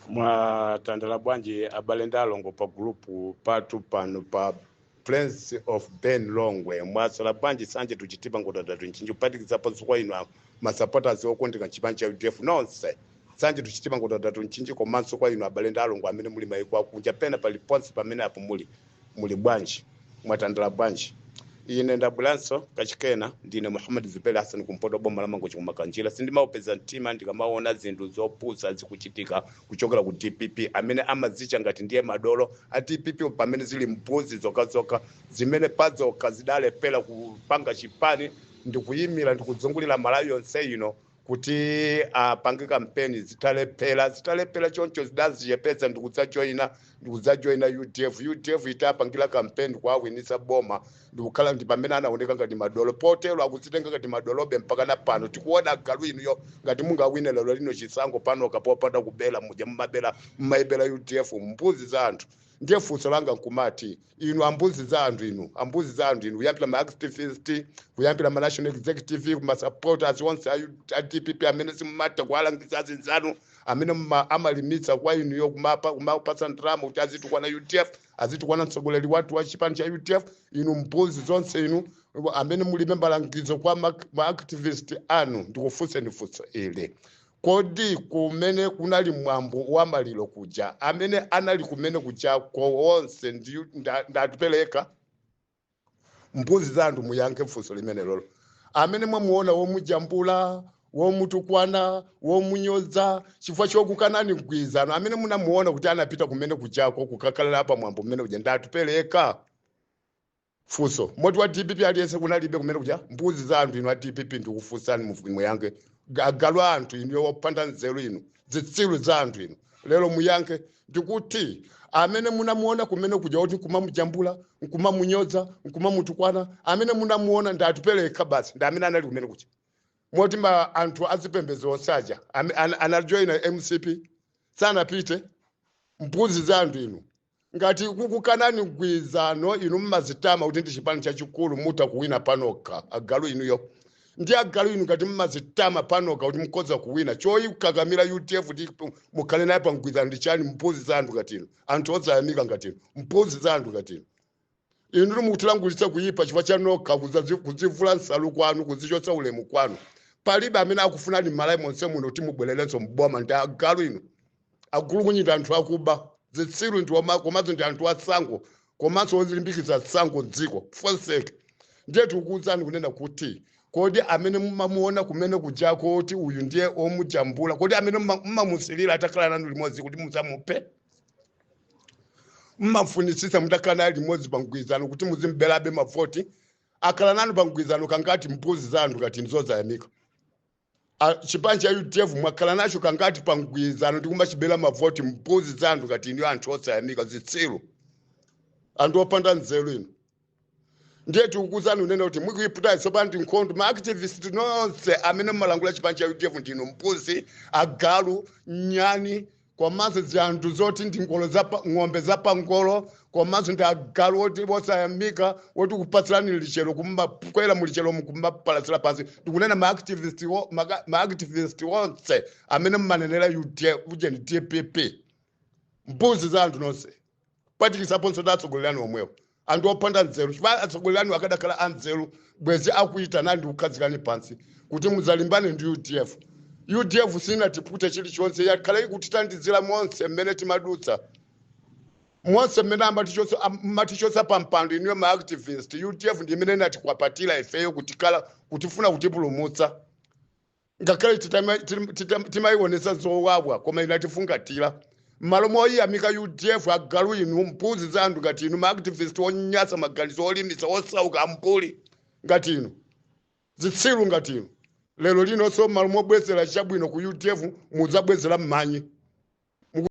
Mwatandala bwanji abale ndi alongo pa group pathu pano pa Prince of Ben Longwe? Mwasala bwanji? Sanje tuchitipa ngotandatu nchinji kupatikizapo kwa inu masupporters okondeka chipani cha UDF nonse. Sanje tuchitipa ngotandatu nchinji, komanso kwa inu abale ndi alongo amene muli maiko akunja pena paliponse pamene apo muli bwanji? Mwatandala bwanji? Ine ndabweranso kachikena. Ndine Muhammad Zuberi Hassan, kumpoto, boma la Mangochi, kumakanjira. Sindimaupeza mtima ndikamaona zinthu zopusa zikuchitika kuchokera ku DPP, amene amazicha ngati ndiye madolo a DPP, pamene zili mbuzi zokhazokha zimene pazokha zidalepera kupanga chipani ndikuyimira ndikudzungulira Malawi yonse ino kuti apange kampeni. Zitalephera, zitalephera choncho, zidazichepetsa ndikudzajoyina UDF. UDF itapangira kampeni kuawinisa boma, ndikukhala ndi pamene anaoneka ngati madolo. Potero akudzitenga ngati madolobe mpaka na pano tikuona. Agalu inuyo, ngati mungawine lero lino chisankho panoka popanda kubela muja mumabela, mmayibela UDF, mbuzi za anthu. Ndiye funso langa nkumati, inu ambuzi za anthu inu, ambuzi za anthu inu, kuyambira ma activist, kuyambira ma national executive, kuma supporters onse a DPP amene simumatha kuwalangiza azinzanu amene amalimitsa kwa inuyo kumapatsa ndalama kuti azitukwana UDF, azitukwana mtsogoleri wathu wa chipani cha UDF. Inu mbuzi zonse inu amene mulibe malangizo kwa ma activist anu, ndikufunseni funso ili: kodi kumene kunali mwambo wa maliro kuja, amene anali kumene kuja onse ndatipereka? Mbuzi za anthu, muyankhe funso limene lolo. Amene mwamuona womujambula, womutukwana, womunyoza chifukwa chokukanani mgwirizano, amene munamuona kuti anapita kumene kujako kukakhalira pa mwambo kumene kuja, ndatipereka? Funso. Moti wa DPP aliyense kunalibe kumene kuja? Mbuzi za anthu inu a DPP, ndikufunsani muyankhe. Agalu a anthu inu, opanda nzeru inu, zitsiru za anthu inu, lero muyankhe. Ndikuti amene munamuona kumene kuja kuti nkumamujambula, nkumamunyoza, nkumamutukwana, amene munamuona ndatipereka basi, ndi amene anali kumene kuja. Moti ma anthu azipembedzo onsaja anajoyina MCP, sanapite? Mbuzi za anthu inu, ngati kukukanani mgwirizano, inu mmazitama kuti ndi chipani chachikulu, mutha kuwina panokha. Agalu inuyo, ndi agalu inu, ngati mmazitama panoka kuti mukhoza kuwina, choyikakamira UDF kuti mukhale naye pa mgwirizano ndi chani? Mbuzi za anthu ngati inu, anthu odzayamika ngati inu, mbuzi za anthu ngati inu, inu mukutilangulitsa kuyipa chifukwa cha nokha kudzivula nsalu kwanu, kudzichotsa ulemu kwanu. Palibe amene akufunani m'Malawi monse muno kuti mubwererenso mboma. Ndi agalu inu, agulukunyita, anthu akuba, zitsiru ndi komanso ndi anthu atsango, komanso ozilimbikitsa tsango dziko fosek. Ndiye tikukuwuzani kunena kuti kodi amene mumamuona kumene kujako kuti uyu ndiye omujambula, kodi amene mmamusilira atakhala nanu limodzi kuti mudzamuphe, mmafunitsitsa mutakhala naye limodzi pa mgwirizano kuti muzimberabe mavoti, akhala nanu pa mgwirizano kangati? Mbuzi za anthu ngati nzozayamika. Chipani cha UDF mwakhala nacho kangati pa mgwirizano ndi kumachibera mavoti? Mbuzi za anthu ngati inu, anthu osayamika, zitsiru, anthu opanda nzeru inu. Ndiye tikukuuzani unene kuti mukuiputa tsopano ndi nkhondo. Ma activist nonse amene mmalangula chipani cha UDF, ndinu mbuzi, agalu, nyani, komanso zanthu zoti ndi ngolo ng'ombe zapangolo, komanso ndi agalu oti osayamika, woti kupatsirani lichero, kumakwera mulichero kumapalasira pansi. Ndikunena ma activist onse amene mmanenera UDF, ujeni DPP, mbuzi za anthu nonse, patikisaponso ndi atsogolerani omwewo, anthu opanda nzeru. Chifukwa atsogolerani akadakhala anzeru, bwezi akuitanani ndi kukhazikani pansi kuti muzalimbane ndi UDF. UDF sinatipute chilichonse, yakhala ikutitandizira monse mmene timadutsa, monse mmene amatichotsa pa mpando. Inuyo ma activist, UDF ndi imene inatikwapatira ifeyo kutikala kutifuna kutipulumutsa, ngakhale timayionetsa zowawa, koma inatifungatira. M'malo moyiyamika UDF, agalu inu, mbuzi za anthu ngati inu, maactivist onyasa maganizo, olimisa, osauka, ambuli ngati inu, zitsiru ngati inu, lero linonso m'malo mobwezera chabwino ku UDF, mudzabwezera mmanyi.